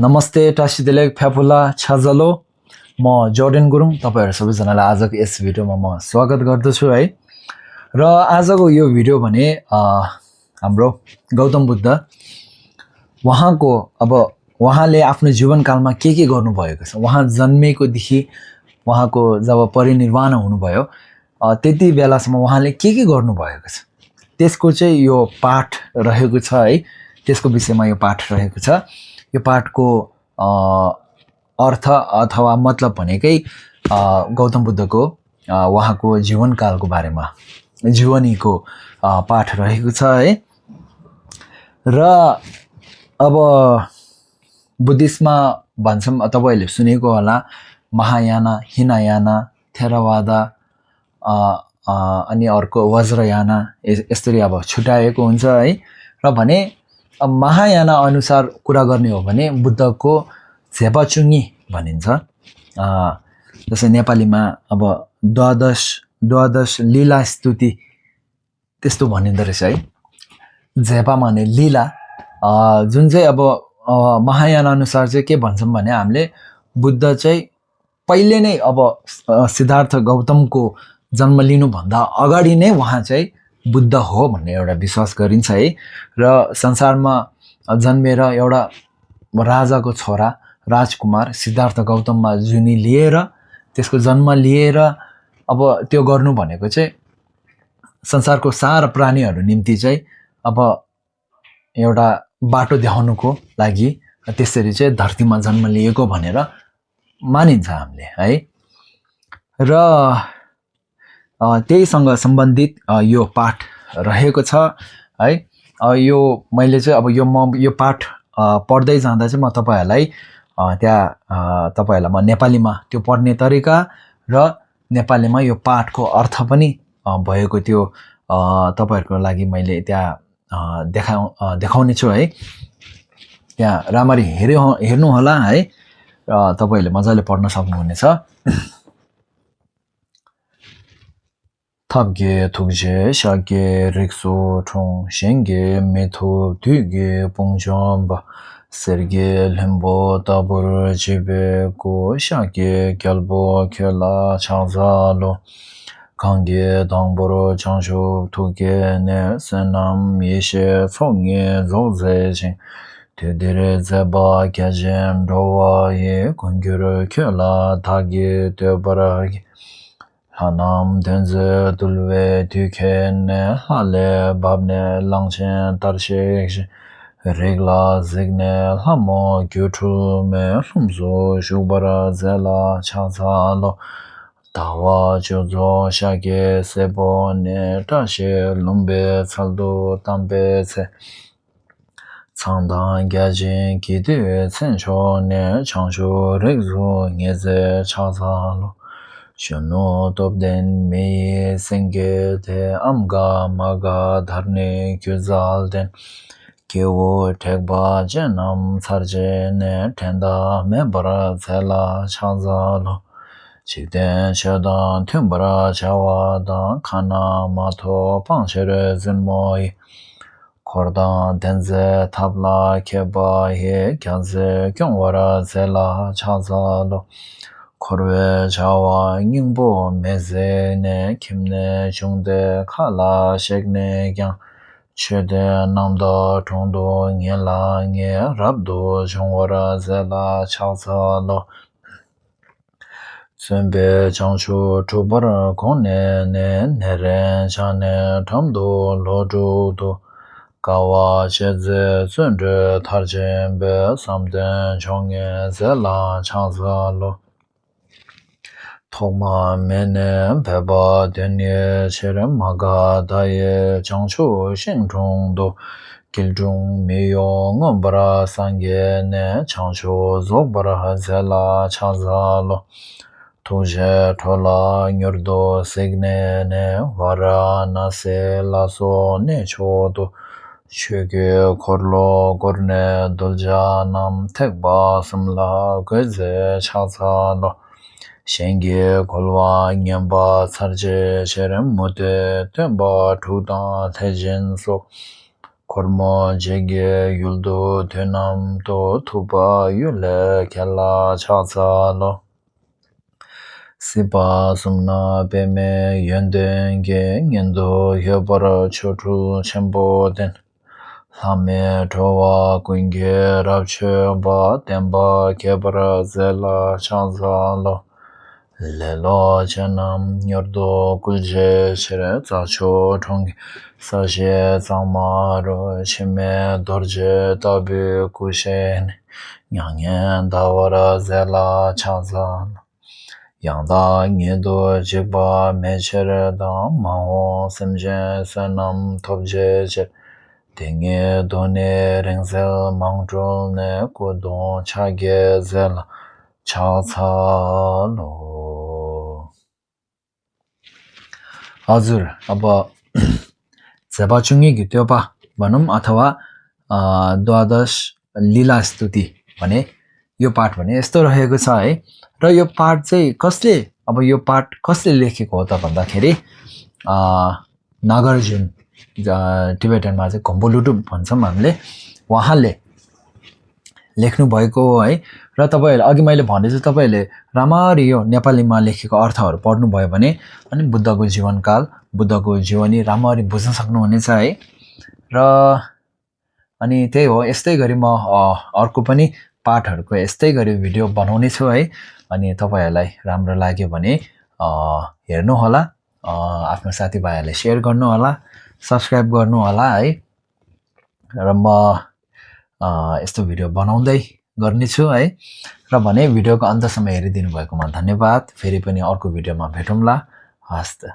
नमस्ते टासिदेलेक फ्याफुला छाजलो म जोर्डेन गुरुङ तपाईहरु सबैजनालाई आजको यस भिडियोमा म स्वागत गर्दछु है र आजको यो भिडियो भने हाम्रो गौतम बुद्ध उहाँको अब उहाँले आफ्नो जीवनकालमा के गर्नुभएको छ उहाँ जन्मेको देखि उहाँको जब परिनिर्वाण हुनुभयो त्यति बेलासम्म उहाँले के गर्नुभएको छ त्यसको चाहिँ यो पाठ रहेको छ है त्यसको विषयमा यो पाठ रहेको छ यो पाठको अर्थ अथवा मतलब भनेकै गौतम बुद्धको उहाँको जीवनकालको बारेमा जीवनीको पाठ रहेको छ है र अब बुद्धिस्टमा भन्छौं तपाईहरुले सुनेको होला महायाना हिनायाना थेरवादा अनि अर्को वज्रयाना यसरी अब छुटाएको हुन्छ है र भने अब महायाना अनुसार कुरा गर्ने हो भने बुद्धको झेपाचुङ्गी भनिन्छ जस्तै नेपालीमा अब द्वादश लीला स्तुति त्यस्तो भनिँदो रहेछ है झेपा माने लीला जुन चाहिँ अब महायाना अनुसार चाहिँ के भन्छौं भने हामीले बुद्ध चाहिँ पहिले नै अब सिद्धार्थ गौतमको जन्म लिनु भन्दा अगाडि नै उहाँ चाहिँ बुद्ध हो भन्ने एउटा विश्वास गरिन्छ है र संसारमा जन्मेर एउटा राजाको छोरा राजकुमार सिद्धार्थ गौतममा जुनी लिएर त्यसको जन्म लिएर अब त्यो गर्नु भनेको चाहिँ संसारको सारा प्राणीहरु निम्ति चाहिँ अब एउटा बाटो देखाउनुको लागि त्यसरी चाहिँ धरतीमा जन्म लिएको भनेर मानिन्छ हामीले है र त्यहीसँग सम्बन्धित यो पाठ रहेको छ है यो मैले चाहिँ अब यो पाठ पढ्दै जाँदा चाहिँ म तपाईहरुलाई तपाईहरुलाई म नेपालीमा त्यो पढ्ने तरिका र नेपालीमा यो पाठको अर्थ पनि भएको त्यो तपाईहरुको लागि मैले त्यहाँ देखाउने छु है त्यहाँ राम्ररी हेर्नु होला है र तपाईहरुले मजाले पढ्न सक्नुहुनेछ 탑게 독제 샤게 릭소 총 셴게 메토 뒤게 봉점바 세르게 렘보 더블 집에 고 샤게 결보 결라 창자로 강게 당보로 장쇼 도게네 선남 예셰 송예 조제진 되데레 자바 게젠 로와예 건교를 결라 다게 되버라기 하남 덴제 둘웨 뒤케네 할레 밥네 랑첸 다르셰 레글라 지그네 하모 규투메 숨조 슈바라 젤라 차자로 다와 조조 샤게 세보네 다셰 lum베 살도 담베세 창당 가진 기대 센쇼네 창쇼 레그조 녜제 차자로 शनो तोबदेन में संगे थे अमगा मगा धरने क्युजाल देन के वो ठेकबा जनम सरजे ने ठेंदा में बरा zela छाजालो चिदेन शदान थुमबरा छावादा खाना माथो पांशरे जिनमोई खोरदान देंजे थाबला केबा हे क्याजे क्योंवरा zela छाजालो korwe chawa nyingbo meze ne kimne chungde khala shekne kyang chede namda chungdo nye la nye rabdo chungwara zela chaksa lo tsunbe changshu chubara kone ne neren chane tamdo lo chukdo kawa cheze tsunde tarjenbe samden chungye zela chaksa lo 토마 메네 베바 데니에 체름 마가 다예 장초 신종도 길중 미용 엄바라 상게네 장초 조바라 하젤라 차자로 토제 토라 녀르도 세그네네 와라나세 라소 네초도 쉐게 korlo korne dolja nam tekba samla geze 차자로 Shenge kolwa nyamba sarje sherem mute tenpa thuta thejen so kormo jege yuldo dönam to tuba yule kella chazalo sipa sumna beme yendenge ngendo yobara chotu chenbo den Lame towa kuinge rapche ba temba kebara zela chanzalo Lelo chenam nyordo kulje chere zacho tongi Saje zamaro chime dorje tabi kushen Nyangen dawara zela chanzalo Yangda nyedo jikba mechere da maho semje senam topje chere Tengi doni ringzel mangzhul ne kudon chage zel cha lo. हजुर अब zeba chungi gityo pa भनौं अथवा द्वादश लीला स्तुति भने यो पाठ भने यस्तो रहेको छ है र यो पाठ चाहिँ कसले अब यो पाठ कसले लेखेको हो त भन्दाखेरि नागार्जुन टिबेटनमा चाहिँ खम्बुलुटुप भन्छौं हामीले उहाँले लेख्नु भएको हो है र तपाईहरुले अघि मैले भने चाहिँ तपाईहरुले राम्ररी यो नेपालीमा लेखेको अर्थहरु पढ्नु भयो भने अनि बुद्धको जीवनकाल बुद्धको जीवनी राम्ररी बुझ्न सक्नुहुनेछ है र अनि त्यही हो यस्तै गरी म अर्को पनि पाठहरुको यस्तै गरी भिडियो बनाउने छु है अनि तपाईहरुलाई राम्रो लाग्यो भने हेर्नु होला आफ्नो साथीभाइहरुलाई शेयर गर्नु होला सब्स्क्राइब गर्नु होला है र म यस्तो भिडियो बनाउँदै गर्ने छु है र भने भिडियोको अन्तसम्म हेरिदिनु भएकोमा धन्यवाद फेरि पनि अर्को भिडियोमा भेटौँला हस्त